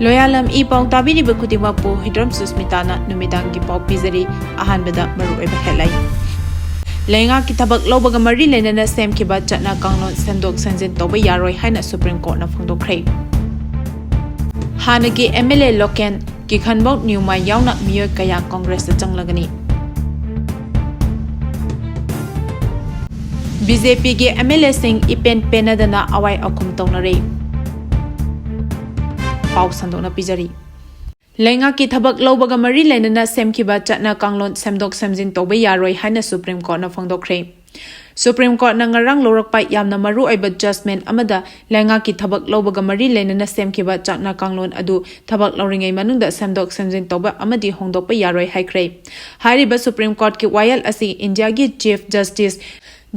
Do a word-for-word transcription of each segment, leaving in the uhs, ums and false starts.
ꯂꯣꯌꯥꯂꯝ E ꯄꯥꯎ ꯇꯥꯕꯤꯔꯤꯕ ꯈꯨꯗꯤꯡꯃꯛꯄꯨ ꯍꯤꯗ꯭ꯔꯝ ꯁꯨꯁꯃꯤꯇꯥꯅ ꯅꯨꯃꯤꯗꯥꯡꯒꯤ ꯄꯥꯎ ꯄꯤꯖꯔꯤ꯫ ꯑꯍꯥꯟꯕꯗ ꯃꯔꯨꯑꯣꯏꯕ headline꯫ ꯂꯩꯉꯥꯛꯀꯤ ꯊꯕꯛ ꯂꯧꯕꯒ ꯃꯔꯤ ꯂꯩꯅꯅ ꯁꯦꯝꯈꯤꯕ ꯆꯠꯅ ꯀꯥꯡꯂꯣꯟ ꯁꯦꯝꯗꯣꯛ ꯁꯦꯝꯖꯤꯟ ꯇꯧꯕ ꯌꯥꯔꯣꯏ ꯍꯥꯏꯅ Supreme Courtꯅ ꯐꯣꯡꯗꯣꯛꯈ꯭ꯔꯦ꯫ ꯍꯥꯟꯅꯒꯤ MLA ꯂꯣꯀꯦꯟ ꯀꯤꯈꯟꯕꯧ ꯅ꯭ꯌꯨꯃꯥꯏ ꯌꯥꯎꯅ ꯃꯤꯑꯣꯏ ꯀꯌꯥ ꯀꯣꯡꯒ꯭ꯔꯦꯁꯇ ꯆꯪꯂꯒꯅꯤ꯫ BJPꯒꯤ MLAꯁꯤꯡ ꯏꯄꯦꯟ ꯄꯦꯟꯅꯗꯅ ꯑꯋꯥꯏ ꯑꯈꯨꯝ ꯇꯧꯅꯔꯦ꯫ ꯄꯥꯎ ꯁꯟꯗꯣꯛꯅ ꯄꯤꯖꯔꯤ꯫ ꯂꯩꯉꯥꯛꯀꯤ ꯊꯕꯛ ꯂꯧꯕꯒ ꯃꯔꯤ ꯂꯩꯅꯅ ꯁꯦꯝꯈꯤꯕ ꯆꯠꯅ ꯀꯥꯡꯂꯣꯟ ꯁꯦꯝꯗꯣꯛ ꯁꯦꯝꯖꯤꯟ ꯇꯧꯕ ꯌꯥꯔꯣꯏ ꯍꯥꯏꯅ Supreme Courtꯅ ꯐꯣꯡꯗꯣꯛꯈ꯭ꯔꯦ꯫ Supreme Courtꯅ ꯉꯔꯥꯡ ꯂꯧꯔꯛꯄ ꯌꯥꯝꯅ ꯃꯔꯨꯑꯣꯏꯕ judgment ꯑꯃꯗ ꯂꯩꯉꯥꯛꯀꯤ ꯊꯕꯛ ꯂꯧꯕꯒ ꯃꯔꯤ ꯂꯩꯅꯅ ꯁꯦꯝꯈꯤꯕ ꯆꯠꯅ ꯀꯥꯡꯂꯣꯟ ꯑꯗꯨ ꯊꯕꯛ ꯂꯧꯔꯤꯉꯩ ꯃꯅꯨꯡꯗ ꯁꯦꯝꯗꯣꯛ ꯁꯦꯝꯖꯤꯟ ꯇꯧꯕ ꯑꯃꯗꯤ ꯍꯣꯡꯗꯣꯛꯄ ꯌꯥꯔꯣꯏ ꯍꯥꯏꯈ꯭ꯔꯦ꯫ ꯍꯥꯏꯔꯤꯕ Supreme Courtꯀꯤ ꯋꯥꯌꯦꯜ ꯑꯁꯤ ꯏꯟꯗꯤꯌꯥꯒꯤ Chief Justice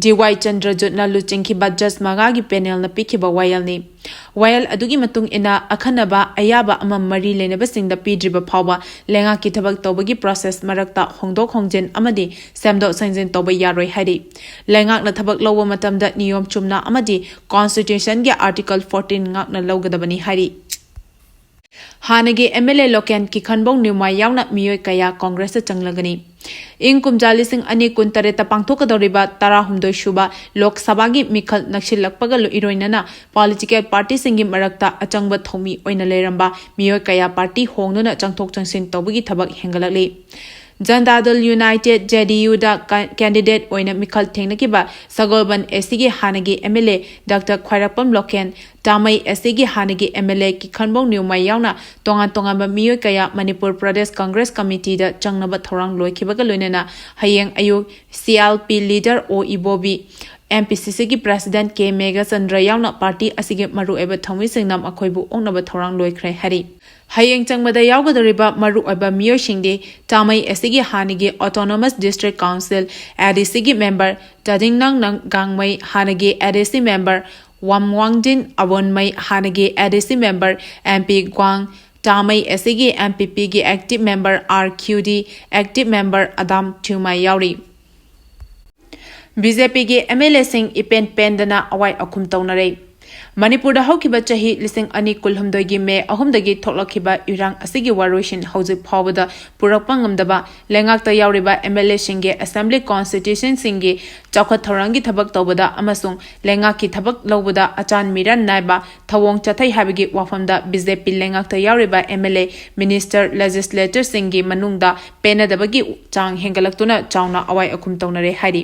D Y ꯆꯟꯗ꯭ꯔꯖꯨꯠꯅ ꯂꯨꯆꯤꯡꯈꯤꯕ judge ꯃꯉꯥꯒꯤ panelꯅ ꯄꯤꯈꯤꯕ ꯋꯥꯌꯦꯜꯅꯤ꯫ ꯋꯥꯌꯦꯜ ꯑꯗꯨꯒꯤ ꯃꯇꯨꯡ ꯏꯟꯅ, ꯑꯈꯟꯅꯕ ꯑꯌꯥꯕ ꯑꯃ ꯃꯔꯤ ꯂꯩꯅꯕꯁꯤꯡꯗ ꯄꯤꯗ꯭ꯔꯤꯕ ꯐꯥꯎꯕ ꯂꯩꯉꯥꯛꯀꯤ ꯊꯕꯛ ꯇꯧꯕꯒꯤ process ꯃꯔꯛꯇ ꯍꯣꯡꯗꯣꯛ ꯍꯣꯡꯖꯤꯟ ꯑꯃꯗꯤ ꯁꯦꯝꯗꯣꯛ ꯁꯦꯝꯖꯤꯟ ꯇꯧꯕ ꯌꯥꯔꯣꯏ ꯍꯥꯏꯔꯤ꯫ ꯂꯩꯉꯥꯛꯅ ꯊꯕꯛ ꯂꯧꯕ ꯃꯇꯝꯗ ꯅꯤꯌꯣꯝ ꯆꯨꯝꯅ ꯑꯃꯗꯤ Constitutionꯒꯤ Article fourteen ꯉꯥꯛꯅ ꯂꯧꯒꯗꯕꯅꯤ ꯍꯥꯏꯔꯤ꯫ ꯍꯥꯟꯅꯒꯤ MLA ꯂꯣꯀꯦꯟ ꯀꯤꯈꯟꯕꯧ ꯅ꯭ꯌꯨꯃꯥꯏ ꯌꯥꯎꯅ ꯃꯤꯑꯣꯏ ꯀꯌꯥ ꯀꯣꯡꯒ꯭ꯔꯦꯁꯇ ꯆꯪꯂꯒꯅꯤ꯫ ꯏꯪ ꯀꯨꯝꯖꯥ ꯂꯤꯁꯤꯡ ꯑꯅꯤ ꯀꯨꯟꯇꯔꯦꯠꯇ ꯄꯥꯡꯊꯣꯛꯀꯗꯧꯔꯤꯕ ꯇꯔꯥꯍꯨꯝꯗꯣꯏ ꯁꯨꯕ ꯂꯣꯛ ꯁꯚꯥꯒꯤ ꯃꯤꯈꯜ ꯅꯛꯁꯤꯜꯂꯛꯄꯒ ꯂꯣ-, ꯏꯔꯣꯏꯅꯅ political partyꯁꯤꯡꯒꯤ ꯃꯔꯛꯇ ꯑꯆꯪꯕ ꯊꯧꯃꯤ ꯑꯣꯏꯅ ꯂꯩꯔꯝꯕ ꯃꯤꯑꯣꯏ ꯀꯌꯥ party ꯍꯣꯡꯗꯨꯅ ꯆꯪꯊꯣꯛ ꯆꯪꯁꯤꯟ ꯇꯧꯕꯒꯤ ꯊꯕꯛ ꯍꯦꯟꯒꯠꯂꯛꯂꯤ꯫ ꯖꯟꯇꯥ ꯗꯜ ꯌꯨꯅꯥꯏꯇꯦꯗ, JDUꯗ ꯀ-, candidate ꯑꯣꯏꯅ ꯃꯤꯈꯜ ꯊꯦꯡꯅꯈꯤꯕ ꯁꯒꯣꯜꯕꯟ ACꯒꯤ ꯍꯥꯟꯅꯒꯤ MLA Doctor ꯈ꯭ꯋꯥꯏꯔꯥꯛꯄꯝ ꯂꯣꯀꯦꯟ, ꯇꯥꯃꯩ ACꯒꯤ ꯍꯥꯟꯅꯒꯤ MLA ꯀꯤꯈꯟꯕꯧ ꯅ꯭ꯌꯨꯃꯥꯏ ꯌꯥꯎꯅ ꯇꯣꯉꯥꯟ ꯇꯣꯉꯥꯟꯕ ꯃꯤꯑꯣꯏ ꯀꯌꯥ ꯃꯅꯤꯄꯨꯔ ꯄ꯭ꯔꯗꯦꯁ ꯀꯪꯒ꯭ꯔꯦꯁ ꯀꯃꯤꯇꯤꯗ ꯆꯪꯅꯕ ꯊꯧꯔꯥꯡ ꯂꯣꯏꯈꯤꯕꯒ ꯂꯣꯏꯅꯅ ꯍꯌꯦꯡ ꯑꯌꯨꯛ CLP leader O ꯏꯕꯣꯕꯤ, MPCCꯒꯤ president K ꯃꯦꯘꯆꯟꯗ꯭ꯔ ꯌꯥꯎꯅ party ꯑꯁꯤꯒꯤ ꯃꯔꯨꯑꯣꯏꯕ ꯊꯧꯃꯤꯁꯤꯡꯅ ꯃꯈꯣꯏꯕꯨ ꯑꯣꯛꯅꯕ ꯊꯧꯔꯥꯡ ꯂꯣꯏꯈ꯭ꯔꯦ ꯍꯥꯏꯔꯤ꯫ ꯍꯌꯦꯡ ꯆꯪꯕꯗ ꯌꯥꯎꯒꯗꯧꯔꯤꯕ ꯃꯔꯨꯑꯣꯏꯕ ꯃꯤꯑꯣꯏꯁꯤꯡꯗꯤ ꯇꯥꯃꯩ ACꯒꯤ ꯍꯥꯟꯅꯒꯤ Autonomous District Council ADCꯒꯤ member ꯇꯥꯗꯤꯡꯅꯥꯡ ꯒꯥꯡꯃꯩ, ꯍꯥꯟꯅꯒꯤ ADC member ꯋꯥꯝꯋꯥꯡꯖꯤꯟ ꯑꯕꯣꯟꯃꯩ, ꯍꯥꯟꯅꯒꯤ ADC member MP ꯒ꯭ꯋꯥꯡ, ꯇꯥꯃꯩ ACꯒꯤ MPPꯒꯤ active member R Q D, active member ꯑꯗꯥꯝ ꯊ꯭ꯌꯨꯃꯥꯏ ꯌꯥꯎꯔꯤ꯫ BJPꯒꯤ MLAꯁꯤꯡ ꯏꯄꯦꯟ ꯄꯦꯟꯗꯅ ꯑꯋꯥꯏ ꯑꯈꯨꯝ ꯇꯧꯅꯔꯦ꯫ ꯃꯅꯤꯄꯨꯔꯗ ꯍꯧꯈꯤꯕ ꯆꯍꯤ ꯂꯤꯁꯤꯡ ꯑꯅꯤ ꯀꯨꯟꯍꯨꯝꯗꯣꯏꯒꯤ ꯃꯦ ꯑꯍꯨꯝꯗꯒꯤ ꯊꯣꯛꯂꯛꯈꯤꯕ ꯏꯔꯥꯡ ꯑꯁꯤꯒꯤ ꯋꯥꯔꯣꯏꯁꯤꯟ ꯍꯧꯖꯤꯛ ꯐꯥꯎꯕꯗ ꯄꯨꯔꯛꯄ ꯉꯝꯗꯕ ꯂꯩꯉꯥꯛꯇ ꯌꯥꯎꯔꯤꯕ MLAꯁꯤꯡꯒꯤ assembly constituencyꯁꯤꯡꯒꯤ ꯆꯥꯎꯈꯠ ꯊꯧꯔꯥꯡꯒꯤ ꯊꯕꯛ ꯇꯧꯕꯗ ꯑꯃꯁꯨꯡ ꯂꯩꯉꯥꯛꯀꯤ ꯊꯕꯛ ꯂꯧꯕꯗ ꯑꯆꯥꯟ ꯃꯤꯔꯥꯟ ꯅꯥꯏꯕ ꯊꯧꯑꯣꯡ ꯆꯠꯊꯩ ꯍꯥꯏꯕꯒꯤ ꯋꯥꯐꯝꯗ BJP ꯂꯩꯉꯥꯛꯇ ꯌꯥꯎꯔꯤꯕ MLA, minister, legislatorꯁꯤꯡꯒꯤ ꯃꯅꯨꯡꯗ ꯄꯦꯟꯅꯗꯕꯒꯤ ꯆꯥꯡ ꯍꯦꯟꯒꯠꯂꯛꯇꯨꯅ ꯆꯥꯎꯅ ꯑꯋꯥꯏ ꯑꯈꯨꯝ ꯇꯧꯅꯔꯦ ꯍꯥꯏꯔꯤ꯫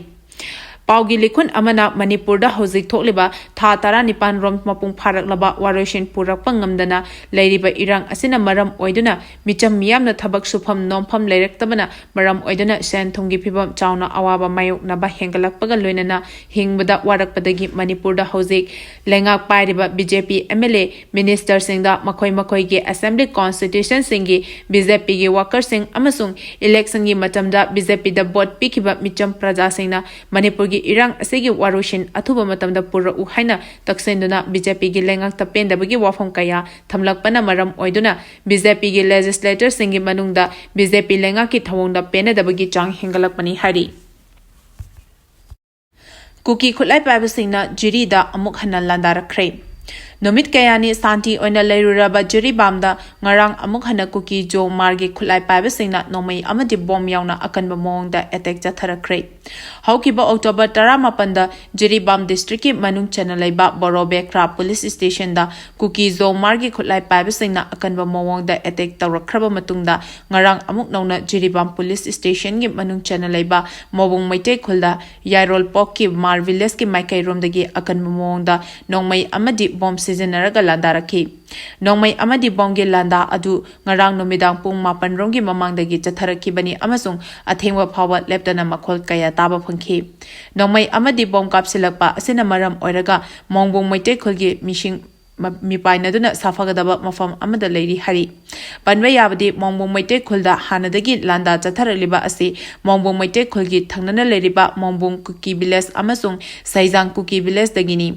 ꯄꯥꯎꯒꯤ ꯂꯤꯈꯨꯟ ꯑꯃꯅ ꯃꯅꯤꯄꯨꯔꯗ ꯍꯧꯖꯤꯛ ꯊꯣꯛꯂꯤꯕ ꯊꯥ ꯇꯔꯥꯅꯤꯄꯥꯟ ꯔꯣꯝ ꯃꯄꯨꯡ ꯐꯥꯔꯛꯂꯕ ꯋꯥꯔꯣꯏꯁꯤꯟ ꯄꯨꯔꯛꯄ ꯉꯝꯗꯅ ꯂꯩꯔꯤꯕ ꯏꯔꯥꯡ ꯑꯁꯤꯅ ꯃꯔꯝ ꯑꯣꯏꯗꯨꯅ ꯃꯤꯆꯝ ꯃꯤꯌꯥꯝꯅ ꯊꯕꯛ ꯁꯨꯐꯝ ꯅꯣꯝꯐꯝ ꯂꯩꯔꯛꯇꯕꯅ ꯃꯔꯝ ꯑꯣꯏꯗꯨꯅ ꯁꯦꯟ ꯊꯨꯝꯒꯤ ꯐꯤꯕꯝ ꯆꯥꯎꯅ ꯑꯋꯥꯕ ꯃꯥꯌꯣꯛꯅꯕ ꯍꯦꯟꯒꯠꯂꯛꯄꯒ ꯂꯣꯏꯅꯅ ꯍꯤꯡꯕꯗ ꯋꯥꯔꯛꯄꯗꯒꯤ ꯃꯅꯤꯄꯨꯔꯗ ꯍꯧꯖꯤꯛ ꯂꯩꯉꯥꯛ ꯄꯥꯏꯔꯤꯕ BJP MLA, ministerꯁꯤꯡꯗ ꯃꯈꯣꯏ ꯃꯈꯣꯏꯒꯤ assembly constituencyꯒꯤ BJPꯒꯤ workerꯁꯤꯡ ꯑꯃꯁꯨꯡ electionꯒꯤ ꯃꯇꯝꯗ BJPꯗ vote ꯄꯤꯈꯤꯕ ꯃꯤꯆꯝ ꯄ꯭ꯔꯖꯥꯁꯤꯡꯅ ꯃꯅꯤꯄꯨꯔꯒꯤ ꯏꯔꯥꯡ ꯑꯁꯤꯒꯤ ꯋꯥꯔꯣꯏꯁꯤꯟ ꯑꯊꯨꯕ ꯃꯇꯝꯗ ꯄꯨꯔꯛꯎ ꯍꯥꯏꯅ ꯇꯛꯁꯤꯟꯗꯨꯅ BJPꯒꯤ ꯂꯩꯉꯥꯛꯇ ꯄꯦꯟꯗꯕꯒꯤ ꯋꯥꯐꯝ ꯀꯌꯥ ꯊꯝꯂꯛꯄꯅ ꯃꯔꯝ ꯑꯣꯏꯗꯨꯅ BJPꯒꯤ legislatorꯁꯤꯡꯒꯤ ꯃꯅꯨꯡꯗ BJP ꯂꯩꯉꯥꯛꯀꯤ ꯊꯧꯑꯣꯡꯗ ꯄꯦꯟꯅꯗꯕꯒꯤ ꯆꯥꯡ ꯍꯦꯟꯒꯠꯂꯛꯄꯅꯤ ꯍꯥꯏꯔꯤ꯫ ꯀꯨꯀꯤ ꯈꯨꯠꯂꯥꯏ ꯄꯥꯏꯕꯁꯤꯡꯅ ꯖꯤꯔꯤꯗ ꯑꯃꯨꯛ ꯍꯟꯅ ꯂꯥꯟꯗꯥꯔꯛꯈ꯭ꯔꯦ꯫ ꯅꯨꯃꯤꯠ ꯀꯌꯥꯅꯤ ꯁꯥꯟꯇꯤ ꯑꯣꯏꯅ ꯂꯩꯔꯨꯔꯕ ꯖꯤꯔꯤꯕꯥꯝꯗ ꯉꯔꯥꯡ ꯑꯃꯨꯛ ꯍꯟꯅ ꯀꯨꯀꯤ ꯖꯣ ꯃꯥꯔꯒꯤ ꯈꯨꯠꯂꯥꯏ ꯄꯥꯏꯕꯁꯤꯡꯅ ꯅꯣꯡꯃꯩ ꯑꯃꯗꯤ ꯕꯣꯝ ꯌꯥꯎꯅ ꯑꯀꯟꯕ ꯃꯑꯣꯡꯗ attack ꯆꯠꯊꯔꯛꯈ꯭ꯔꯦ꯫ ꯍꯧꯈꯤꯕ October ꯇꯔꯥꯃꯥꯄꯟꯗ ꯖꯤꯔꯤꯕꯥꯝ districtꯀꯤ ꯃꯅꯨꯡ ꯆꯟꯅ ꯂꯩꯕ ꯕꯣꯔꯣ ꯕꯦꯈ꯭ꯔꯥ police stationꯗ ꯀꯨꯀꯤ ꯖꯣ ꯃꯥꯔꯒꯤ ꯈꯨꯠꯂꯥꯏ ꯄꯥꯏꯕꯁꯤꯡꯅ ꯑꯀꯟꯕ ꯃꯑꯣꯡꯗ attack ꯇꯧꯔꯛꯈ꯭ꯔꯕ ꯃꯇꯨꯡꯗ ꯉꯔꯥꯡ ꯑꯃꯨꯛ ꯅꯧꯅ ꯖꯤꯔꯤꯕꯥꯝ police stationꯒꯤ ꯃꯅꯨꯡ ꯆꯟꯅ ꯂꯩꯕ ꯃꯣꯕꯨꯡ ꯃꯩꯇꯩ ꯈꯨꯜꯗ ꯌꯥꯏꯔꯣꯜꯄꯣꯛꯀꯤ ꯃꯥꯔ villageꯀꯤ ꯃꯥꯏꯀꯩꯔꯣꯝꯗꯒꯤ ꯑꯀꯟꯕ ꯃꯑꯣꯡꯗ ꯅꯣꯡꯃꯩ ꯑꯃꯗꯤ ꯕꯣꯝ ꯁꯤꯖꯤꯟꯅꯔꯒ ꯂꯥꯟꯗꯥꯔꯛꯈꯤ꯫ ꯅꯣꯡꯃꯩ ꯑꯃꯗꯤ ꯕꯣꯝꯒꯤ ꯂꯥꯟꯗꯥ ꯑꯗꯨ ꯉꯔꯥꯡ ꯅꯨꯃꯤꯗꯥꯡ ꯄꯨꯡ ꯃꯥꯄꯟ ꯔꯣꯝꯒꯤ ꯃꯃꯥꯡꯗꯒꯤ ꯆꯠꯊꯔꯛꯈꯤꯕꯅꯤ ꯑꯃꯁꯨꯡ ꯑꯊꯦꯡꯕ ꯐꯥꯎꯕ ꯂꯦꯞꯇꯅ ꯃꯈꯣꯜ ꯀꯌꯥ ꯇꯥꯕ ꯐꯪꯈꯤ꯫ ꯅꯣꯡꯃꯩ ꯑꯃꯗꯤ ꯕꯣꯝ ꯀꯥꯞꯁꯤꯜꯂꯛꯄ ꯑꯁꯤꯅ ꯃꯔꯝ ꯑꯣꯏꯔꯒ ꯃꯣꯡꯕꯨꯡ ꯃꯩꯇꯩ ꯈꯨꯜꯒꯤ ꯃꯤꯁꯤꯡ ꯃ-, ꯃꯤꯄꯥꯏꯅꯗꯨꯅ ꯁꯥꯐꯒꯗꯕ ꯃꯐꯝ ꯑꯃꯗ ꯂꯩꯔꯤ ꯍꯥꯏꯔꯤ꯫ ꯄꯟꯕ ꯌꯥꯕꯗꯤ ꯃꯣꯡꯕꯨꯡ ꯃꯩꯇꯩ ꯈꯨꯜꯗ ꯍꯥꯟꯅꯗꯒꯤ ꯂꯥꯟꯗꯥ ꯆꯠꯊꯔꯛꯂꯤꯕ ꯑꯁꯤ ꯃꯣꯡꯕꯨꯡ ꯃꯩꯇꯩ ꯈꯨꯜꯒꯤ ꯊꯪꯅꯅ ꯂꯩꯔꯤꯕ ꯃꯣꯡꯕꯨꯡ ꯀꯨꯀꯤ village ꯑꯃꯁꯨꯡ ꯁꯩꯖꯥꯡ ꯀꯨꯀꯤ villageꯗꯒꯤꯅꯤ꯫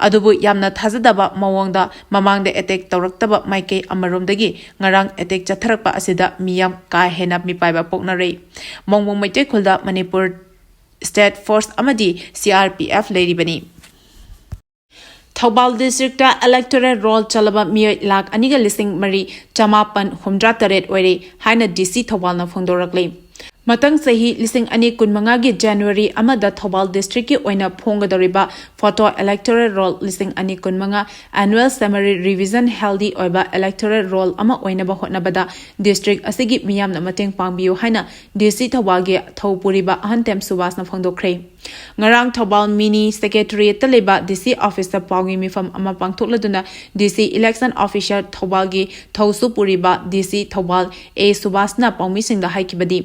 ꯑꯗꯨꯕꯨ ꯌꯥꯝꯅ ꯊꯥꯖꯗꯕ ꯃꯑꯣꯡꯗ ꯃꯃꯥꯡꯗ attack ꯇꯧꯔꯛꯇꯕ ꯃꯥꯏꯀꯩ ꯑꯃꯔꯣꯝꯗꯒꯤ ꯉꯔꯥꯡ attack ꯆꯠꯊꯔꯛꯄ ꯑꯁꯤꯗ ꯃꯤꯌꯥꯝ ꯀꯥ ꯍꯦꯟꯅ ꯃꯤꯄꯥꯏꯕ ꯄꯣꯛꯅꯔꯦ꯫ ꯃꯣꯡꯕꯨꯡ ꯃꯩꯇꯩ ꯈꯨꯜꯗ ꯃꯅꯤꯄꯨꯔ State Force ꯑꯃꯗꯤ CRPF ꯂꯩꯔꯤꯕꯅꯤ꯫ ꯊꯧꯕꯥꯜ ꯗꯤꯁꯇ꯭ꯔꯤꯛꯇ ꯏꯂꯦꯛꯇꯣꯔꯦꯜ ꯔꯣꯜ ꯆꯜꯂꯕ ꯃꯤꯑꯣꯏ ꯂꯥꯈ ꯑꯅꯤꯒ ꯂꯤꯁꯤꯡ ꯃꯔꯤ ꯆꯃꯥꯄꯟ ꯍꯨꯝꯗ꯭ꯔꯥ ꯇꯔꯦꯠ ꯑꯣꯏꯔꯦ ꯍꯥꯏꯅ ꯗꯤ ꯁꯤ ꯊꯧꯕꯥꯜꯅ ꯐꯣꯡꯗꯣꯔꯛꯂꯤ꯫ ꯃꯊꯪ ꯆꯍꯤ ꯂꯤꯁꯤꯡ ꯑꯅꯤ ꯀꯨꯟꯃꯉꯥꯒꯤ ꯖꯅꯋꯥꯔꯤ ꯑꯃꯗ ꯊꯧꯕꯥꯜ ꯗꯤꯁꯇ꯭ꯔꯤꯛꯀꯤ ꯑꯣꯏꯅ ꯐꯣꯡꯒꯗꯧꯔꯤꯕ ꯐꯣꯇꯣ ꯏꯂꯦꯛꯇꯣꯔꯦꯜ ꯔꯣꯜ ꯂꯤꯁꯤꯡ ꯑꯅꯤ ꯀꯨꯟꯃꯉꯥ ꯑꯦꯅꯨꯋꯦꯜ ꯁꯃꯔꯤ ꯔꯤꯚꯤꯖꯟ ꯍꯦꯜꯗꯤ ꯑꯣꯏꯕ ꯏꯂꯦꯛꯇꯣꯔꯦꯜ ꯔꯣꯜ ꯑꯃ ꯑꯣꯏꯅꯕ ꯍꯣꯠꯅꯕꯗ ꯗꯤꯁꯇ꯭ꯔꯤꯛ ꯑꯁꯤꯒꯤ ꯃꯤꯌꯥꯝꯅ ꯃꯇꯦꯡ ꯄꯥꯡꯕꯤꯌꯨ ꯍꯥꯏꯅ ꯗꯤ ꯁꯤ ꯊꯧꯕꯥꯜꯒꯤ ꯊꯧ ꯄꯨꯔꯤꯕ ꯑꯍꯟꯊꯦꯝ ꯁꯨꯕꯥꯁꯅ ꯐꯣꯡꯗꯣꯛꯈ꯭ꯔꯦ꯫ ꯉꯔꯥꯡ ꯊꯧꯕꯥꯜ ꯃꯤꯅꯤ ꯁꯦꯀ꯭ꯔꯦꯇꯔꯤꯌꯦꯠꯇ ꯂꯩꯕ ꯗꯤ ꯁꯤ ꯑꯣꯐꯤꯁꯇ ꯄꯥꯎꯒꯤ ꯃꯤꯐꯝ ꯑꯃ ꯄꯥꯡꯊꯣꯛꯂꯗꯨꯅ ꯗꯤ ꯁꯤ ꯏꯂꯦꯛꯁꯟ ꯑꯣꯐꯤꯁꯥꯔ ꯊꯧꯕꯥꯜꯒꯤ ꯊꯧꯁꯨ ꯄꯨꯔꯤꯕ ꯗꯤ ꯁꯤ ꯊꯧꯕꯥꯜ ꯑꯦ ꯁꯨꯕꯥꯁꯅ ꯄꯥꯎꯃꯤꯁꯤꯡꯗ ꯍꯥꯏꯈꯤꯕꯗꯤ,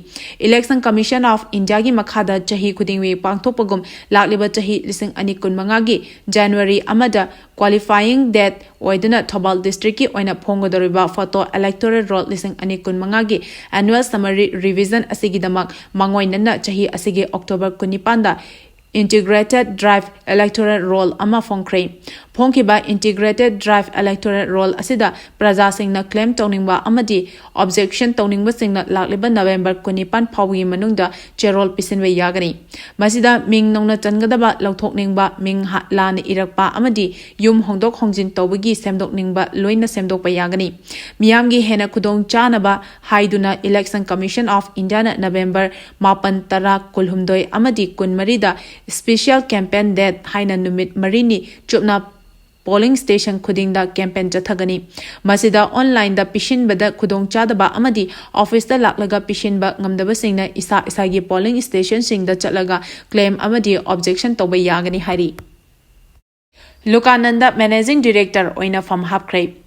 ꯏꯂꯦꯛꯁꯟ ꯀꯃꯤꯁꯟ ꯑꯣꯐ ꯏꯟꯗꯤꯌꯥꯒꯤ ꯃꯈꯥꯗ ꯆꯍꯤ ꯈꯨꯗꯤꯡꯒꯤ ꯄꯥꯡꯊꯣꯛꯄꯒꯨꯝ ꯂꯥꯛꯂꯤꯕ ꯆꯍꯤ ꯂꯤꯁꯤꯡ ꯑꯅꯤ ꯀꯨꯟꯃꯉꯥꯒꯤ ꯖꯅꯋꯥꯔꯤ ꯑꯃꯗ ꯀ꯭ꯋꯥꯂꯤꯐꯥꯏꯌꯤꯡ ꯗꯦꯠ ꯑꯣꯏꯗꯨꯅ ꯊꯧꯕꯥꯜ ꯗꯤꯁꯇ꯭ꯔꯤꯛꯀꯤ ꯑꯣꯏꯅ ꯐꯣꯡꯒꯗꯧꯔꯤꯕ ꯐꯣꯇꯣ ꯏꯂꯦꯛꯇꯣꯔꯦꯜ ꯔꯣꯜ ꯂꯤꯁꯤꯡ ꯑꯅꯤ ꯀꯨꯟꯃꯉꯥꯒꯤ ꯑꯦꯅꯨꯋꯦꯜ ꯁꯃꯔꯤ ꯔꯤꯚꯤꯖꯟ ꯑꯁꯤꯒꯤꯗꯃꯛ ꯃꯥꯡꯑꯣꯏꯅꯅ ꯆꯍꯤ ꯑꯁꯤꯒꯤ ꯑꯣꯛꯇꯣꯕꯔ ꯀꯨꯟꯅꯤꯄꯥꯟꯗ ꯏꯟꯇꯤꯒ꯭ꯔꯦꯇꯦꯗ ꯗ꯭ꯔꯥꯏꯚ ꯏꯂꯦꯛꯇꯣꯔꯦꯜ ꯔꯣꯜ ꯑꯃ ꯐꯣꯡꯈ꯭ꯔꯦ꯫ ꯐꯣꯡꯈꯤꯕ ꯏꯟꯇꯤꯒ꯭ꯔꯦꯇꯦꯗ ꯗ꯭ꯔꯥꯏꯚ ꯏꯂꯦꯛꯇꯣꯔꯦꯜ ꯔꯣꯜ ꯑꯁꯤꯗ ꯄ꯭ꯔꯖꯥꯁꯤꯡꯅ ꯀ꯭ꯂꯦꯝ ꯇꯧꯅꯤꯡꯕ ꯑꯃꯗꯤ ꯑꯣꯕꯖꯦꯛꯁꯟ ꯇꯧꯅꯤꯡꯕꯁꯤꯡꯅ ꯂꯥꯛꯂꯤꯕ ꯅꯕꯦꯝꯕꯔ ꯀꯨꯟꯅꯤꯄꯥꯟ ꯐꯥꯎꯕꯒꯤ ꯃꯅꯨꯡꯗ ꯆꯦꯔꯣꯜ ꯄꯤꯁꯤꯟꯕ ꯌꯥꯒꯅꯤ꯫ ꯃꯁꯤꯗ ꯃꯤꯡ ꯅꯧꯅ ꯆꯟꯒꯗꯕ, ꯂꯧꯊꯣꯛꯅꯤꯡꯕ, ꯃꯤꯡ ꯍꯥ-, ꯂꯥꯟꯅ ꯏꯔꯛꯄ ꯑꯃꯗꯤ ꯌꯨꯝ ꯍꯣꯡꯗꯣꯛ ꯍꯣꯡꯖꯤꯟ ꯇꯧꯕꯒꯤ ꯁꯦꯝꯗꯣꯛꯅꯤꯡꯕ ꯂꯣꯏꯅ ꯁꯦꯝꯗꯣꯛꯄ ꯌꯥꯒꯅꯤ꯫ ꯃꯤꯌꯥꯝꯒꯤ ꯍꯦꯟꯅ ꯈꯨꯗꯣꯡ ꯆꯥꯅꯕ ꯍꯥꯏꯗꯨꯅ election commission of Indian November ꯃꯥꯄꯟ, ꯇꯔꯥ, ꯀꯨꯟꯍꯨꯝꯗꯣꯏ ꯑꯃꯗꯤ ꯀꯨꯟꯃꯔꯤꯗ ꯏꯁꯄꯤꯁꯤꯌꯦꯜ ꯀꯦꯝꯄꯦꯟ ꯗꯦꯠ ꯍꯥꯏꯅ ꯅꯨꯃꯤꯠ ꯃꯔꯤꯅꯤ ꯆꯨꯞꯅ ꯄꯣꯂꯤꯡ ꯁ꯭ꯇꯦꯁꯟ ꯈꯨꯗꯤꯡꯗ ꯀꯦꯝꯄꯦꯟ ꯆꯠꯊꯒꯅꯤ꯫ ꯃꯁꯤꯗ ꯑꯣꯟꯂꯥꯏꯟꯗ ꯄꯤꯁꯤꯟꯕꯗ ꯈꯨꯗꯣꯡꯆꯥꯗꯕ ꯑꯃꯗꯤ ꯑꯣꯐꯤꯁꯇ ꯂꯥꯛꯂꯒ ꯄꯤꯁꯤꯟꯕ ꯉꯝꯗꯕꯁꯤꯡꯅ ꯏꯁꯥ ꯏꯁꯥꯒꯤ ꯄꯣꯂꯤꯡ ꯁ꯭ꯇꯦꯁꯟꯁꯤꯡꯗ ꯆꯠꯂꯒ ꯀ꯭ꯂꯦꯝ ꯑꯃꯗꯤ ꯑꯣꯕꯖꯦꯛꯁꯟ ꯇꯧꯕ ꯌꯥꯒꯅꯤ ꯍꯥꯏꯔꯤ꯫ ꯂꯨꯀꯥꯅꯟꯗ ꯃꯦꯅꯦꯖꯤꯡ ꯗꯤꯔꯦꯛꯇꯔ ꯑꯣꯏꯅ ꯐꯝ ꯍꯥꯞꯈ꯭ꯔꯦ꯫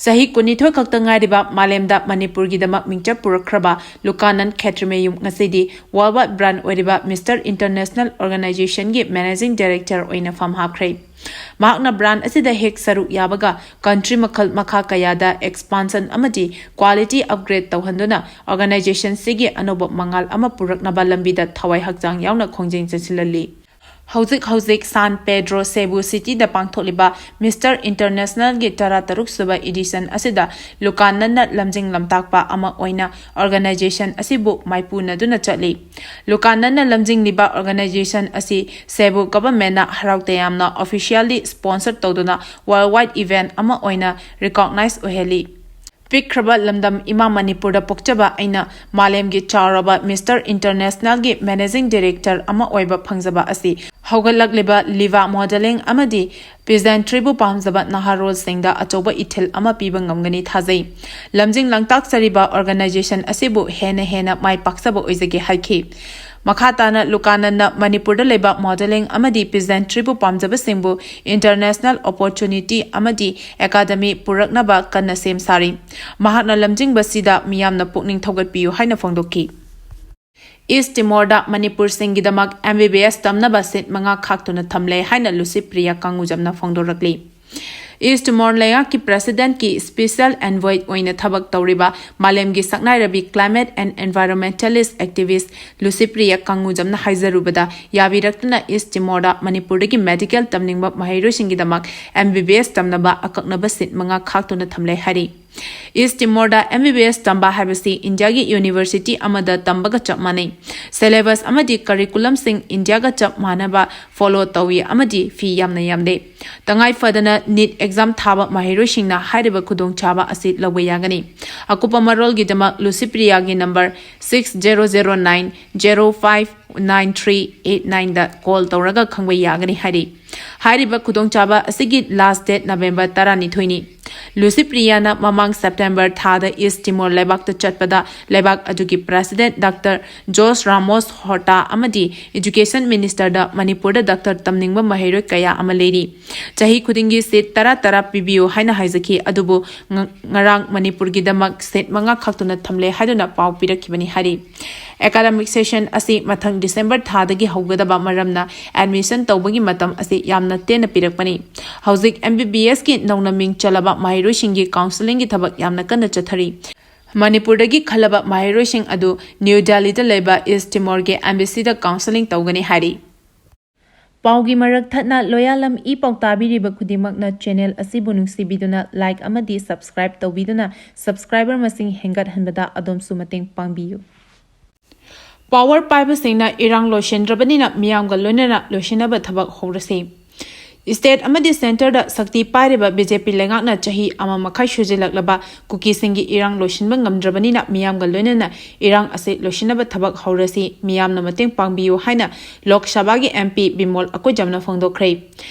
ꯆꯍꯤ ꯀꯨꯟꯅꯤꯊꯣꯏ ꯈꯛꯇ ꯉꯥꯏꯔꯤꯕ ꯃꯥꯂꯦꯝꯗ ꯃꯅꯤꯄꯨꯔꯒꯤꯗꯃꯛ ꯃꯤꯡꯆꯠ ꯄꯨꯔꯛꯈ꯭ꯔꯕ ꯂꯨꯀꯥꯅꯟ ꯈꯦꯇ꯭ꯔꯤꯃꯌꯨꯝ ꯉꯁꯤꯗꯤ ꯋꯥꯔꯜ ꯋꯥꯏꯗ ꯕ꯭ꯔꯥꯟ ꯑꯣꯏꯔꯤꯕ ꯃꯤꯁꯇꯔ ꯏꯟꯇꯔꯅꯦꯁꯅꯦꯜ ꯑꯣꯔꯒꯅꯥꯏꯖꯦꯁꯟꯒꯤ ꯃꯦꯅꯦꯖꯤꯡ ꯗꯤꯔꯦꯛꯇꯔ ꯑꯣꯏꯅ ꯐꯝ ꯍꯥꯞꯈ꯭ꯔꯦ꯫ ꯃꯍꯥꯛꯅ ꯕ꯭ꯔꯥꯟ ꯑꯁꯤꯗ ꯍꯦꯛ ꯁꯔꯨꯛ ꯌꯥꯕꯒ ꯀꯟꯇ꯭ꯔꯤ ꯃꯈꯜ ꯃꯈꯥ ꯀꯌꯥꯗ ꯑꯦꯛꯁꯄꯥꯟꯁꯟ ꯑꯃꯗꯤ ꯀ꯭ꯋꯥꯂꯤꯇꯤ ꯑꯞꯒ꯭ꯔꯦꯗ ꯇꯧꯍꯟꯗꯨꯅ ꯑꯣꯔꯒꯅꯥꯏꯖꯦꯁꯟꯁꯤꯒꯤ ꯑꯅꯧꯕ ꯃꯉꯥꯜ ꯑꯃ ꯄꯨꯔꯛꯅꯕ ꯂꯝꯕꯤꯗ ꯊꯋꯥꯏ ꯍꯛꯆꯥꯡ ꯌꯥꯎꯅ ꯈꯣꯡꯖꯦꯜ ꯆꯦꯟꯁꯤꯜꯍꯜꯂꯤ꯫ ꯍꯧꯖꯤꯛ ꯍꯧꯖꯤꯛ ꯁꯥꯟ ꯄꯦꯗ꯭ꯔꯣ ꯁꯦꯕꯨ ꯁꯤꯇꯤꯗ ꯄꯥꯡꯊꯣꯛꯂꯤꯕ ꯃꯤꯁꯇꯔ ꯏꯟꯇꯔꯅꯦꯁꯅꯦꯜꯒꯤ ꯇꯔꯥ ꯇꯔꯨꯛ ꯁꯨꯕ ꯏꯗꯤꯁꯟ ꯑꯁꯤꯗ ꯂꯨꯀꯥꯅꯟꯅ ꯂꯝꯖꯤꯡ ꯂꯝꯇꯥꯛꯄ ꯑꯃ ꯑꯣꯏꯅ ꯑꯣꯔꯒꯅꯥꯏꯖꯦꯁꯟ ꯑꯁꯤꯕꯨ ꯃꯥꯏꯄꯨꯅꯗꯨꯅ ꯆꯠꯂꯤ꯫ ꯂꯨꯀꯥꯅꯟꯅ ꯂꯝꯖꯤꯡꯂꯤꯕ ꯑꯣꯔꯒꯅꯥꯏꯖꯦꯁꯟ ꯑꯁꯤ ꯁꯦꯕꯨ ꯒꯚꯔꯟꯃꯦꯟꯠꯅ ꯍꯔꯥꯎ ꯇꯌꯥꯝꯅ ꯑꯣꯐꯤꯁꯤꯌꯦꯜꯂꯤ ꯁ꯭ꯄꯣꯟꯁꯔ ꯇꯧꯗꯨꯅ ꯋꯥꯔꯜ ꯋꯥꯏꯗ ꯏꯚꯦꯟꯠ ꯑꯃ ꯑꯣꯏꯅ ꯔꯤꯀꯣꯒꯅꯥꯏꯖ ꯑꯣꯏꯍꯜꯂꯤ꯫ ꯄꯤꯛꯈ꯭ꯔꯕ ꯂꯝꯗꯝ ꯏꯃꯥ ꯃꯅꯤꯄꯨꯔꯗ ꯄꯣꯛꯆꯕ ꯑꯩꯅ ꯃꯥꯂꯦꯝꯒꯤ ꯆꯥꯎꯔꯕ ꯃꯤꯁꯇꯔ ꯏꯟꯇꯔꯅꯦꯁꯅꯦꯜꯒꯤ ꯃꯦꯅꯦꯖꯤꯡ ꯗꯤꯔꯦꯛꯇꯔ ꯑꯃ ꯑꯣꯏꯕ ꯐꯪꯖꯕ ꯑꯁꯤ ꯍꯧꯒꯠꯂꯛꯂꯤꯕ ꯂꯤꯚꯥ ꯃꯣꯗꯦꯂꯤꯡ ꯑꯃꯗꯤ ꯄꯤꯖꯦꯟꯇ꯭ꯔꯤꯕꯨ ꯄꯥꯝꯖꯕ ꯅꯍꯥꯔꯣꯜꯁꯤꯡꯗ ꯑꯆꯧꯕ ꯏꯊꯤꯜ ꯑꯃ ꯄꯤꯕ ꯉꯝꯒꯅꯤ ꯊꯥꯖꯩ꯫ ꯂꯝꯖꯤꯡ ꯂꯝꯇꯥꯛꯆꯔꯤꯕ ꯑꯣꯔꯒꯅꯥꯏꯖꯦꯁꯟ ꯑꯁꯤꯕꯨ ꯍꯦꯟꯅ ꯍꯦꯟꯅ ꯃꯥꯏ ꯄꯥꯛꯆꯕ ꯑꯣꯏꯖꯒꯦ ꯍꯥꯏꯈꯤ꯫ ꯃꯈꯥ ꯇꯥꯅ ꯂꯨꯀꯥꯅꯟꯅ ꯃꯅꯤꯄꯨꯔꯗ ꯂꯩꯕ ꯃꯣꯗꯦꯂꯤꯡ ꯑꯃꯗꯤ ꯄꯤꯖꯦꯟꯇ꯭ꯔꯤꯕꯨ ꯄꯥꯝꯖꯕꯁꯤꯡꯕꯨ ꯏꯟꯇꯔꯅꯦꯁꯅꯦꯜ ꯑꯣꯄꯣꯔꯆꯨꯅꯤꯇꯤ ꯑꯃꯗꯤ ꯑꯦꯀꯥꯗꯃꯤ ꯄꯨꯔꯛꯅꯕ ꯀꯟꯅ ꯁꯦꯝ ꯁꯥꯔꯤ꯫ ꯃꯍꯥꯛꯅ ꯂꯝꯖꯤꯡꯕꯁꯤꯗ ꯃꯤꯌꯥꯝꯅ ꯄꯨꯛꯅꯤꯡ ꯊꯧꯒꯠꯄꯤꯌꯨ ꯍꯥꯏꯅ ꯐꯣꯡꯗꯣꯛꯈꯤ꯫ ꯏꯁ ꯇꯤꯃꯣꯔꯗ ꯃꯅꯤꯄꯨꯔꯁꯤꯡꯒꯤꯗꯃꯛ M B B S ꯇꯝꯅꯕ ꯁꯤꯠ ꯃꯉꯥ ꯈꯥꯛꯇꯨꯅ ꯊꯝꯂꯦ ꯍꯥꯏꯅ ꯂꯨꯁꯤꯄ꯭ꯔꯤꯌꯥ ꯀꯥꯡꯉꯨꯖꯝꯅ ꯐꯣꯡꯗꯣꯔꯛꯂꯤ꯫ ꯏꯁ ꯇꯤꯃꯣꯔ ꯂꯩꯉꯥꯛꯀꯤ ꯄ꯭ꯔꯦꯁꯤꯗꯦꯟꯠꯀꯤ ꯁ꯭ꯄꯦꯁꯤꯌꯦꯜ ꯑꯦꯟꯚꯣꯏ ꯑꯣꯏꯅ ꯊꯕꯛ ꯇꯧꯔꯤꯕ ꯃꯥꯂꯦꯝꯒꯤ ꯁꯛꯅꯥꯏꯔꯕꯤ ꯀ꯭ꯂꯥꯏꯃꯦꯠ ꯑꯦꯟ ꯑꯦꯟꯚꯥꯏꯔꯣꯟꯃꯦꯟꯇꯦꯂꯤꯁ ꯑꯦꯛꯇꯤꯚꯤꯁ ꯂꯨꯁꯤꯄ꯭ꯔꯤꯌꯥ ꯀꯥꯡꯉꯨꯖꯝꯅ ꯍꯥꯏꯖꯔꯨꯕꯗ, ꯌꯥꯕꯤꯔꯛꯇꯨꯅ ꯏꯁ ꯇꯤꯃꯣꯔꯗ ꯃꯅꯤꯄꯨꯔꯗꯒꯤ ꯃꯦꯗꯤꯀꯦꯜ ꯇꯝꯅꯤꯡꯕ ꯃꯍꯩꯔꯣꯏꯁꯤꯡꯒꯤꯗꯃꯛ M B B S ꯇꯝꯅꯕ ꯑꯀꯛꯅꯕ ꯁꯤꯠ ꯃꯉꯥ ꯈꯥꯛꯇꯨꯅ ꯊꯝꯂꯦ ꯍꯥꯏꯔꯤ꯫ ꯏꯁ ꯇꯤꯃꯣꯔꯗ M B B S ꯇꯝꯕ ꯍꯥꯏꯕꯁꯤ ꯏꯟꯗꯤꯌꯥꯒꯤ ꯌꯨꯅꯤꯚꯔꯁꯤꯇꯤ ꯑꯃꯗ ꯇꯝꯕꯒ ꯆꯞ ꯃꯥꯟꯅꯩ꯫ ꯁꯦꯂꯦꯕꯁ ꯑꯃꯗꯤ ꯀꯔꯤꯀꯨꯂꯝꯁꯤꯡ ꯏꯟꯗꯤꯌꯥꯒ ꯆꯞ ꯃꯥꯟꯅꯕ ꯐꯣꯂꯣ ꯇꯧꯏ ꯑꯃꯗꯤ ꯐꯤ ꯌꯥꯝꯅ ꯌꯥꯝꯗꯦ꯫ ꯇꯉꯥꯏ ꯐꯗꯅ ꯅꯤꯠ ꯑꯦꯛꯖꯥꯝ ꯊꯥꯕ ꯃꯍꯩꯔꯣꯏꯁꯤꯡꯅ ꯍꯥꯏꯔꯤꯕ ꯈꯨꯗꯣꯡꯆꯥꯕ ꯑꯁꯤ ꯂꯧꯕ ꯌꯥꯒꯅꯤ꯫ ꯑꯀꯨꯞꯄ ꯃꯔꯣꯜꯒꯤꯗꯃꯛ ꯂꯨꯁꯤꯄ꯭ꯔꯤꯌꯥꯒꯤ number six zero zero nine zero five nine three eight nine ꯗ ꯀꯣꯜ ꯇꯧꯔꯒ ꯈꯪꯕ ꯌꯥꯒꯅꯤ ꯍꯥꯏꯔꯤ꯫ ꯍꯥꯏꯔꯤꯕ ꯈꯨꯗꯣꯡꯆꯥꯕ ꯑꯁꯤꯒꯤ ꯂꯥꯁ ꯗꯦꯠ ꯅꯕꯦꯝꯕꯔ ꯇꯔꯥꯅꯤꯊꯣꯏꯅꯤ꯫ ꯂꯨꯁꯤꯄ꯭ꯔꯤꯌꯥꯅ ꯃꯃꯥꯡ ꯁꯦꯞꯇꯦꯝꯕꯔ ꯊꯥꯗ ꯏꯁ ꯇꯤꯃꯣꯔ ꯂꯩꯕꯥꯛꯇ ꯆꯠꯄꯗ ꯂꯩꯕꯥꯛ ꯑꯗꯨꯒꯤ ꯄ꯭ꯔꯦꯁꯤꯗꯦꯟꯠ ꯗꯥꯛꯇꯔ ꯖꯣꯁ ꯔꯥꯃꯣꯁ ꯍꯣꯔꯇꯥ ꯑꯃꯗꯤ ꯏꯖꯨꯀꯦꯁꯟ ꯃꯤꯅꯤꯁꯇꯔꯗ ꯃꯅꯤꯄꯨꯔꯗ ꯗꯥꯛꯇꯔ ꯇꯝꯅꯤꯡꯕ ꯃꯍꯩꯔꯣꯏ ꯀꯌꯥ ꯑꯃ ꯂꯩꯔꯤ꯫ ꯆꯍꯤ ꯈꯨꯗꯤꯡꯒꯤ ꯁꯤꯠ ꯇꯔꯥ ꯇꯔꯥ ꯄꯤꯕꯤꯌꯨ ꯍꯥꯏꯅ ꯍꯥꯏꯖꯈꯤ, ꯑꯗꯨꯕꯨ ꯉ-, ꯉꯔꯥꯡ ꯃꯅꯤꯄꯨꯔꯒꯤꯗꯃꯛ ꯁꯤꯠ ꯃꯉꯥ ꯈꯛꯇꯅ ꯊꯝꯂꯦ ꯍꯥꯏꯗꯨꯅ ꯄꯥꯎ ꯄꯤꯔꯛꯈꯤꯕꯅꯤ ꯍꯥꯏꯔꯤ꯫ ꯑꯦꯀꯥꯗꯃꯤꯛ ꯁꯦꯁꯟ ꯑꯁꯤ ꯃꯊꯪ ꯗꯤꯁꯦꯝꯕꯔ ꯊꯥꯗꯒꯤ ꯍꯧꯒꯗꯕ ꯃꯔꯝꯅ ꯑꯦꯗꯃꯤꯁꯟ ꯇꯧꯕꯒꯤ ꯃꯇꯝ ꯑꯁꯤ ꯌꯥꯝꯅ ꯇꯦꯟꯅ ꯄꯤꯔꯛꯄꯅꯤ꯫ ꯍꯧꯖꯤꯛ M B B S ꯀꯤ ꯅꯧꯅ ꯃꯤꯡ ꯆꯜꯂꯕ ꯃꯍꯩꯔꯣꯏꯁꯤꯡꯒꯤ ꯀꯥꯎꯟꯁꯤꯂꯤꯡꯒꯤ ꯊꯕꯛ ꯌꯥꯝꯅ ꯀꯟꯅ ꯆꯠꯊꯔꯤ꯫ ꯃꯅꯤꯄꯨꯔꯗꯒꯤ ꯈꯜꯂꯕ ꯃꯍꯩꯔꯣꯏꯁꯤꯡ ꯑꯗꯨ ꯅ꯭ꯌꯨ ꯗꯦꯜꯂꯤꯗ ꯂꯩꯕ ꯏꯁ ꯇꯤꯃꯣꯔꯒꯤ embassy ꯗ ꯀꯥꯎꯟꯁꯤꯂꯤꯡ ꯇꯧꯒꯅꯤ ꯍꯥꯏꯔꯤ꯫ ꯄꯥꯎꯒꯤ ꯃꯔꯛ ꯊꯠꯅ ꯂꯣꯌꯥꯂꯝ ꯏ ꯄꯥꯎ ꯇꯥꯕꯤꯔꯤꯕ ꯈꯨꯗꯤꯡꯃꯛꯅ channel ꯑꯁꯤꯕꯨ ꯅꯨꯡꯁꯤꯕꯤꯗꯨꯅ like ꯑꯃꯗꯤ subscribe ꯇꯧꯕꯤꯗꯨꯅ subscriber ꯃꯁꯤꯡ ꯍꯦꯟꯒꯠꯍꯟꯕꯗ ꯑꯗꯣꯝꯁꯨ ꯃꯇꯦꯡ ꯄꯥꯡꯕꯤꯌꯨ꯫ Power ꯄꯥꯏꯕꯁꯤꯡꯅ ꯏꯔꯥꯡ ꯂꯣꯏꯁꯤꯟꯗ꯭ꯔꯕꯅꯤꯅ ꯃꯤꯌꯥꯝꯒ ꯂꯣꯏꯅꯅ ꯂꯣꯏꯁꯤꯟꯅꯕ ꯊꯕꯛ ꯍꯧꯔꯁꯤ꯫ State ꯑꯃꯗꯤ centreꯗ ꯁꯛꯇꯤ ꯄꯥꯏꯔꯤꯕ BJP ꯂꯩꯉꯥꯛꯅ ꯆꯍꯤ ꯑꯃ ꯃꯈꯥꯏ ꯁꯨꯖꯤꯜꯂꯛꯂꯕ ꯀꯨꯀꯤꯁꯤꯡꯒꯤ ꯏꯔꯥꯡ ꯂꯣꯏꯁꯤꯟꯕ ꯉꯝꯗ꯭ꯔꯕꯅꯤꯅ ꯃꯤꯌꯥꯝꯒ ꯂꯣꯏꯅꯅ ꯏꯔꯥꯡ ꯑꯁꯤ ꯂꯣꯏꯁꯤꯟꯅꯕ ꯊꯕꯛ ꯍꯧꯔꯁꯤ, ꯃꯤꯌꯥꯝꯅ ꯃꯇꯦꯡ ꯄꯥꯡꯕꯤꯌꯨ ꯍꯥꯏꯅ ꯂꯣꯛ ꯁꯚꯥꯒꯤ MP ꯕꯤꯃꯣꯜ ꯑꯀꯣꯏꯖꯝꯅ ꯐꯣꯡꯗꯣꯛꯈ꯭ꯔꯦ꯫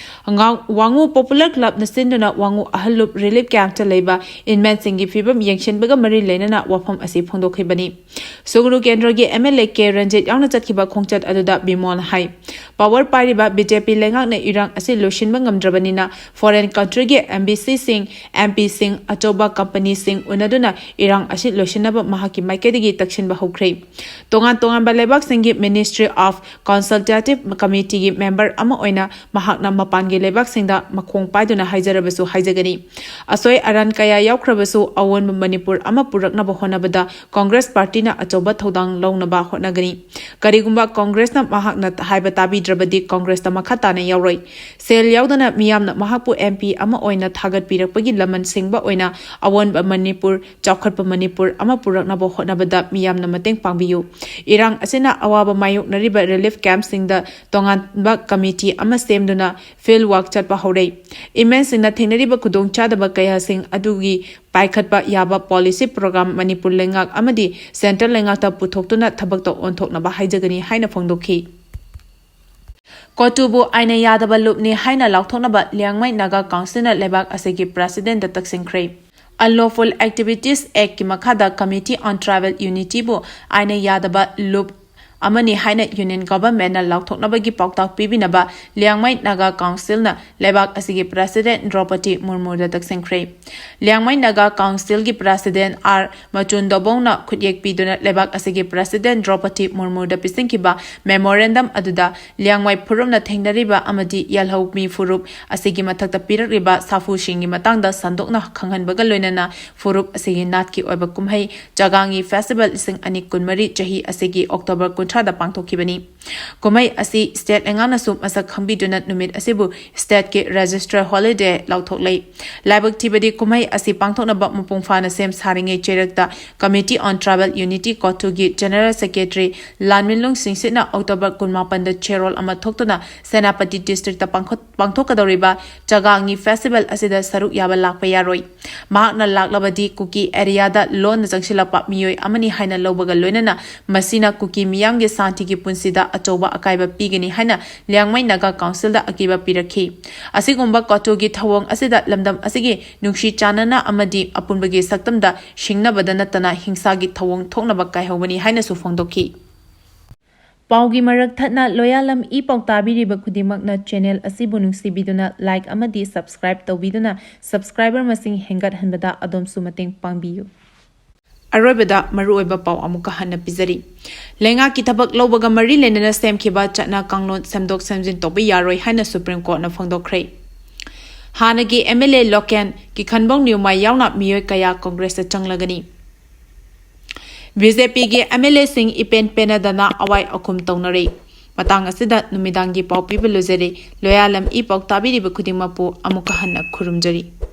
ꯉꯥ-, ꯋꯥꯉꯨ Popular Clubꯅ ꯁꯤꯟꯗꯨꯅ ꯋꯥꯉꯨ ꯑꯍꯜ ꯂꯨꯞ relief campꯇ ꯂꯩꯕ inmateꯁꯤꯡꯒꯤ ꯐꯤꯕꯝ ꯌꯦꯡꯁꯤꯟꯕꯒ ꯃꯔꯤ ꯂꯩꯅꯅ ꯋꯥꯐꯝ ꯑꯁꯤ ꯐꯣꯡꯗꯣꯛꯈꯤꯕꯅꯤ꯫ ꯁꯨꯒ꯭ꯔꯨ ꯀꯦꯟꯗ꯭ꯔꯒꯤ MLA ꯀꯦ ꯔꯟꯖꯤꯠ ꯌꯥꯎꯅ ꯆꯠꯈꯤꯕ ꯈꯣꯡꯆꯠ ꯑꯗꯨꯗ ꯕꯤꯃꯣꯜꯅ ꯍꯥꯏ, Power ꯄꯥꯏꯔꯤꯕ BJP ꯂꯩꯉꯥꯛꯅ ꯏꯔꯥꯡ ꯑꯁꯤ ꯂꯣꯏꯁꯤꯟꯕ ꯉꯝꯗ꯭ꯔꯕꯅꯤꯅ foreign countryꯒꯤ MBCꯁꯤꯡ, MPꯁꯤꯡ, ꯑꯆꯧꯕ companyꯁꯤꯡ ꯎꯅꯗꯨꯅ ꯏꯔꯥꯡ ꯑꯁꯤ ꯂꯣꯏꯁꯤꯟꯅꯕ ꯃꯍꯥꯛꯀꯤ ꯃꯥꯏꯀꯩꯗꯒꯤ ꯇꯛꯁꯤꯟꯕ ꯍꯧꯈ꯭ꯔꯦ꯫ ꯇꯣꯉꯥꯟ ꯇꯣꯉꯥꯟꯕ ꯂꯩꯕꯥꯛꯁꯤꯡꯒꯤ Ministry of Consultative Committeeꯒꯤ member ꯑꯃ ꯑꯣꯏꯅ ꯃꯍꯥꯛꯅ ꯃꯄꯥꯟꯒꯤ ꯂꯩꯕꯥꯛꯁꯤꯡꯗ ꯃꯈꯣꯡ ꯄꯥꯏꯗꯨꯅ ꯍꯥꯏꯖꯔꯕꯁꯨ ꯍꯥꯏꯖꯒꯅꯤ꯫ ꯑꯁꯣꯏ ꯑꯔꯥꯟ ꯀꯌꯥ ꯌꯥꯎꯈ꯭ꯔꯕꯁꯨ ꯑꯑꯣꯟꯕ ꯃꯅꯤꯄꯨꯔ ꯑꯃ ꯄꯨꯔꯛꯅꯕ ꯍꯣꯠꯅꯕꯗ Congress partyꯅ ꯑꯆꯧꯕ ꯊꯧꯗꯥꯡ ꯂꯧꯅꯕ ꯍꯣꯠꯅꯒꯅꯤ꯫ ꯀꯔꯤꯒꯨꯝꯕ Congressꯅ ꯃꯍꯥꯛꯅ ꯍꯥꯏꯕ ꯇꯥꯕꯤꯗ꯭ꯔꯕꯗꯤ Congressꯇ ꯃꯈꯥ ꯇꯥꯅ ꯌꯥꯎꯔꯣꯏ꯫ ꯁꯦꯜ ꯌꯥꯎꯗꯅ ꯃꯤꯌꯥꯝꯅ ꯃꯍꯥꯛꯄꯨ MP ꯑꯃ ꯑꯣꯏꯅ ꯊꯥꯒꯠꯄꯤꯔꯛꯄꯒꯤ ꯂꯃꯟ ꯁꯤꯡꯕ ꯑꯣꯏꯅ ꯑꯑꯣꯟꯕ ꯃꯅꯤꯄꯨꯔ, ꯆꯥꯎꯈꯠꯄ ꯃꯅꯤꯄꯨꯔ ꯑꯃ ꯄꯨꯔꯛꯅꯕ ꯍꯣꯠꯅꯕꯗ ꯃꯤꯌꯥꯝꯅ ꯃꯇꯦꯡ ꯄꯥꯡꯕꯤꯌꯨ꯫ ꯏꯔꯥꯡ ꯑꯁꯤꯅ ꯑꯋꯥꯕ ꯃꯥꯌꯣꯛꯅꯔꯤꯕ relief campꯁꯤꯡꯗ ꯇꯣꯉꯥꯟꯕ committee ꯑꯃ ꯁꯦꯝꯗꯨꯅ field work ꯆꯠꯄ ꯍꯧꯔꯦ꯫ Inmateꯁꯤꯡꯅ ꯊꯦꯡꯅꯔꯤꯕ ꯈꯨꯗꯣꯡꯆꯥꯗꯕ ꯀꯌꯥꯁꯤꯡ ꯑꯗꯨꯒꯤ ꯄꯥꯏꯈꯠꯄ ꯌꯥꯕ policy program ꯃꯅꯤꯄꯨꯔ ꯂꯩꯉꯥꯛ ꯑꯃꯗꯤ centre ꯂꯩꯉꯥꯛꯇ ꯄꯨꯊꯣꯛꯇꯨꯅ ꯊꯕꯛꯇ ꯑꯣꯟꯊꯣꯛꯅꯕ ꯍꯥꯏꯖꯒꯅꯤ ꯍꯥꯏꯅ ꯐꯣꯡꯗꯣꯛꯈꯤ꯫ ꯀꯣꯇꯨꯕꯨ ꯑꯥꯏꯟꯅ ꯌꯥꯗꯕ ꯂꯨꯞꯅꯤ ꯍꯥꯏꯅ ꯂꯥꯎꯊꯣꯛꯅꯕ ꯂꯤꯌꯥꯡꯃꯩ ꯅꯥꯒꯥ Councilꯅ ꯂꯩꯕꯥꯛ ꯑꯁꯤꯒꯤ Presidentꯗ ꯇꯛꯁꯤꯟꯈ꯭ꯔꯦ꯫ Unlawful Activities Actꯀꯤ ꯃꯈꯥꯗ Committee on Tribal Unityꯕꯨ ꯑꯥꯏꯟꯅ ꯌꯥꯗꯕ ꯂꯨꯞ ꯑꯃꯅꯤ ꯍꯥꯏꯅ Union Governmentꯅ ꯂꯥꯎꯊꯣꯛꯅꯕꯒꯤ ꯄꯥꯎꯇꯥꯛ ꯄꯤꯕꯤꯅꯕ ꯂꯤꯌꯥꯡꯃꯩ ꯅꯥꯒꯥ Councilꯅ ꯂꯩꯕꯥꯛ ꯑꯁꯤꯒꯤ President ꯗ꯭ꯔꯧꯄꯗꯤ ꯃꯨꯔꯃꯨꯗ ꯇꯛꯁꯤꯟꯈ꯭ꯔꯦ꯫ ꯂꯤꯌꯥꯡꯃꯩ ꯅꯥꯒꯥ Councilꯒꯤ President ꯑꯥꯔ ꯃꯆꯨꯟ ꯗꯣꯕꯣꯡꯅ ꯈꯨꯠꯌꯦꯛ ꯄꯤꯗꯨꯅ ꯂꯩꯕꯥꯛ ꯑꯁꯤꯒꯤ President ꯗ꯭ꯔꯧꯄꯗꯤ ꯃꯨꯔꯃꯨꯗ ꯄꯤꯁꯤꯟꯈꯤꯕ memorandum ꯑꯗꯨꯗ ꯂꯤꯌꯥꯡꯃꯩ ꯐꯨꯔꯨꯞꯅ ꯊꯦꯡꯅꯔꯤꯕ ꯑꯃꯗꯤ ꯌꯦꯜꯍꯧꯃꯤ ꯐꯨꯔꯨꯞ ꯑꯁꯤꯒꯤ ꯃꯊꯛꯇ ꯄꯤꯔꯛꯂꯤꯕ ꯁꯥꯐꯨꯁꯤꯡꯒꯤ ꯃꯇꯥꯡꯗ ꯁꯟꯗꯣꯛꯅ ꯈꯪꯍꯟꯕꯒ ꯂꯣꯏꯅꯅ ꯐꯨꯔꯨꯞ ꯑꯁꯤꯒꯤ ꯅꯥꯠꯀꯤ ꯑꯣꯏꯕ ꯀꯨꯝꯍꯩ ꯆꯥꯒꯥꯡꯒꯤ festival ꯂꯤꯁꯤꯡ ꯑꯅꯤ ꯀꯨꯟꯃꯔꯤ ꯆꯍꯤ ꯑꯁꯤꯒꯤ October ꯀꯨꯟꯊ꯭ꯔꯥ ꯀꯨꯟꯊ꯭ꯔꯥꯗ ꯄꯥꯡꯊꯣꯛꯈꯤꯕꯅꯤ꯫ ꯀꯨꯝꯍꯩ ꯑꯁꯤ state ꯂꯩꯉꯥꯛꯅꯁꯨ ꯃꯁꯛ ꯈꯪꯕꯤꯗꯨꯅ ꯅꯨꯃꯤꯠ ꯑꯁꯤꯕꯨ stateꯀꯤ register holiday ꯂꯥꯎꯊꯣꯛꯂꯦ꯫ ꯂꯥꯏꯕꯛ ꯊꯤꯕꯗꯤ ꯀꯨꯝꯍꯩ ꯑꯁꯤ ꯄꯥꯡꯊꯣꯛꯅꯕ ꯃꯄꯨꯡ ꯐꯥꯅ ꯁꯦꯝ ꯁꯥꯔꯤꯉꯩ ꯆꯩꯔꯛꯇ Committee on Tribal Unity ꯀꯣꯇꯨꯒꯤ General Secretary ꯂꯥꯟꯃꯤꯂꯨꯡ ꯁꯤꯡꯁꯤꯠꯅ October ꯀꯨꯟꯃꯥꯄꯟꯗ ꯆꯦꯔꯣꯜ ꯑꯃ ꯊꯣꯛꯇꯨꯅ ꯁꯦꯅꯥꯄꯇꯤ districtꯇ ꯄꯥꯡꯊꯣꯛ-, ꯄꯥꯡꯊꯣꯛꯀꯗꯧꯔꯤꯕ ꯆꯥꯒꯥꯡꯒꯤ festival ꯑꯁꯤꯗ ꯁꯔꯨꯛ ꯌꯥꯕ ꯂꯥꯛꯄ ꯌꯥꯔꯣꯏ꯫ ꯃꯍꯥꯛꯅ ꯂꯥꯛꯂꯕꯗꯤ ꯀꯨꯀꯤ areaꯗ ꯂꯣꯟꯅ ꯆꯪꯁꯤꯜꯂꯛꯄ ꯃꯤꯑꯣꯏ ꯑꯃꯅꯤ ꯍꯥꯏꯅ ꯂꯧꯕꯒ ꯂꯣꯏꯅꯅ ꯃꯁꯤꯅ ꯀꯨꯀꯤ ꯃꯤꯌꯥꯝꯒꯤ ꯁꯥꯟꯇꯤꯒꯤ ꯄꯨꯟꯁꯤꯗ ꯑꯆꯧꯕ ꯑꯀꯥꯏꯕ ꯄꯤꯒꯅꯤ ꯍꯥꯏꯅ ꯂꯤꯌꯥꯡꯃꯩ ꯅꯥꯒꯥ ꯀꯥꯎꯟꯁꯤꯜꯗ ꯑꯀꯤꯕ ꯄꯤꯔꯛꯈꯤ꯫ ꯑꯁꯤꯒꯨꯝꯕ ꯀꯣꯇꯨꯒꯤ ꯊꯧꯑꯣꯡ ꯑꯁꯤꯗ ꯂꯝꯗꯝ ꯑꯁꯤꯒꯤ ꯅꯨꯡꯁꯤ ꯆꯥꯟꯅꯅ ꯑꯃꯗꯤ ꯑꯄꯨꯟꯕꯒꯤ ꯁꯛꯇꯝꯗ ꯁꯤꯡꯅꯕꯗ ꯅꯠꯇꯅ ꯍꯤꯡꯁꯥꯒꯤ ꯊꯧꯑꯣꯡ ꯊꯣꯛꯅꯕ ꯀꯥꯏꯍꯧꯕꯅꯤ ꯍꯥꯏꯅꯁꯨ ꯐꯣꯡꯗꯣꯛꯈꯤ꯫ ꯄꯥꯎꯒꯤ ꯃꯔꯛ ꯊꯠꯅ ꯂꯣꯌꯥꯂꯝ ꯏ ꯄꯥꯎ ꯇꯥꯕꯤꯔꯤꯕ ꯈꯨꯗꯤꯡꯃꯛꯅ channel ꯑꯁꯤꯕꯨ ꯅꯨꯡꯁꯤꯕꯤꯗꯨꯅ like ꯑꯃꯗꯤ subscribe ꯇꯧꯕꯤꯗꯨꯅ subscriber ꯃꯁꯤꯡ ꯍꯦꯟꯒꯠꯍꯟꯕꯗ ꯑꯗꯣꯝꯁꯨ ꯃꯇꯦꯡ ꯄꯥꯡꯕꯤꯌꯨ꯫ ꯑꯔꯣꯏꯕꯗ ꯃꯔꯨꯑꯣꯏꯕ ꯄꯥꯎ ꯑꯃꯨꯛꯀ ꯍꯟꯅ ꯄꯤꯖꯔꯤ꯫ ꯂꯩꯉꯥꯛꯀꯤ ꯊꯕꯛ ꯂꯧꯕꯒ ꯃꯔꯤ ꯂꯩꯅꯅ ꯁꯦꯝꯈꯤꯕ ꯆꯠꯅ ꯀꯥꯡꯂꯣꯟ ꯁꯦꯝꯗꯣꯛ ꯁꯦꯝꯖꯤꯟ ꯇꯧꯕ ꯌꯥꯔꯣꯏ ꯍꯥꯏꯅ Supreme Courtꯅ ꯐꯣꯡꯗꯣꯛꯈ꯭ꯔꯦ꯫ ꯍꯥꯟꯅꯒꯤ MLA ꯂꯣꯀꯦꯟ ꯀꯤꯈꯟꯕꯧ ꯅ꯭ꯌꯨꯃꯥꯏ ꯌꯥꯎꯅ ꯃꯤꯑꯣꯏ ꯀꯌꯥ ꯀꯣꯡꯒ꯭ꯔꯦꯁꯇ ꯆꯪꯂꯒꯅꯤ꯫ BJPꯒꯤ MLAꯁꯤꯡ ꯏꯄꯦꯟ ꯄꯦꯟꯅꯗꯅ ꯑꯋꯥꯏ ꯑꯈꯨꯝ ꯇꯧꯅꯔꯦ꯫ ꯃꯇꯥꯡ ꯑꯁꯤꯗ ꯅꯨꯃꯤꯗꯥꯡꯒꯤ ꯄꯥꯎ ꯄꯤꯕ ꯂꯣꯏꯖꯔꯦ꯫ ꯂꯣꯌꯥꯂꯝ ꯏ ꯄꯥꯎ ꯇꯥꯕꯤꯔꯤꯕ ꯈꯨꯗꯤꯡꯃꯛꯄꯨ ꯑꯃꯨꯛꯀ ꯍꯟꯅ ꯈꯨꯔꯨꯝꯖꯔꯤ꯫